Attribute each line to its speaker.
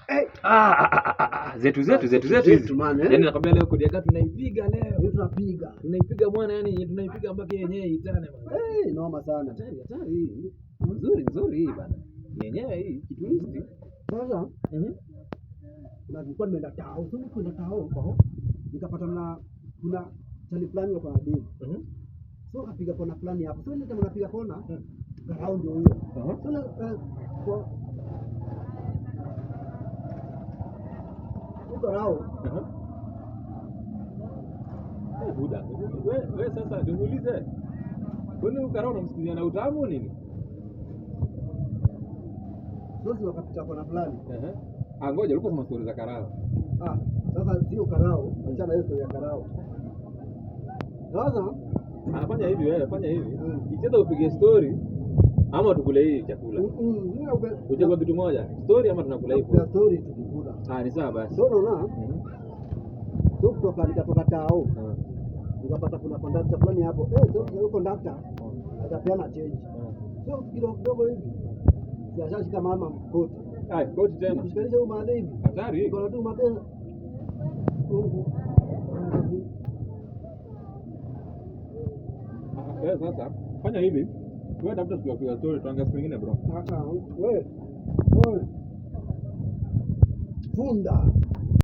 Speaker 1: Ah, ah, ah, ah, ah, zetu zetu zetu zetu hizi.
Speaker 2: Zetu man, eh?
Speaker 1: Yaani nakwambia leo kodi tunaipiga leo.
Speaker 2: Hiyo tunapiga.
Speaker 1: Tunaipiga mwana, yani tunaipiga mpaka yenyewe itane bwana.
Speaker 2: Eh, noma sana.
Speaker 1: Hatari hatari hii. Nzuri nzuri hii bana. Yenyewe hii kitulisti.
Speaker 2: Sasa
Speaker 1: Mhm.
Speaker 2: na nilikuwa nimeenda tao, sio kwenda tao. Nikapata na kuna chali fulani wako na demu.
Speaker 1: Mhm.
Speaker 2: So akapiga kona fulani hapo. So ile time anapiga kona,
Speaker 1: Mm.
Speaker 2: karao ndio huyo.
Speaker 1: Mhm.
Speaker 2: So na kwa huyo karao
Speaker 1: Mhm. Eh, buda. We sasa nimuulize. Kwani huyu karao unamsikizia na utamu nini?
Speaker 2: sosi wakapita kona fulani.
Speaker 1: Ehe. Ah, ngoja ulikuwa sema story za karao.
Speaker 2: Ah, sasa sio karao, achana hiyo story ya karao. Sasa
Speaker 1: Anafanya hivi wewe, fanya hivi.
Speaker 2: Mm.
Speaker 1: Icheza upige story ama tukule hii chakula.
Speaker 2: mimi
Speaker 1: Uchagua kitu moja, story ama tunakula hii.
Speaker 2: na story tukikula.
Speaker 1: Ah, ni sawa basi.
Speaker 2: So unaona,
Speaker 1: Mhm.
Speaker 2: so kutoka nikatoka tao
Speaker 1: Ah.
Speaker 2: nikapata kuna conductor fulani hapo. Eh, so huyo conductor akapeana change.
Speaker 1: Ah.
Speaker 2: So kidogo kidogo hivi siashashika mama koti.
Speaker 1: Ai, koti tena.
Speaker 2: Kushikanisha huyu madhe hivi.
Speaker 1: Hatari.
Speaker 2: Niko tu madhe. Mungu.
Speaker 1: Ah, wewe sasa fanya hivi. Wewe tafuta siku ya kupiga story tuange siku nyingine bro.
Speaker 2: Sasa wewe. Wewe. Funda.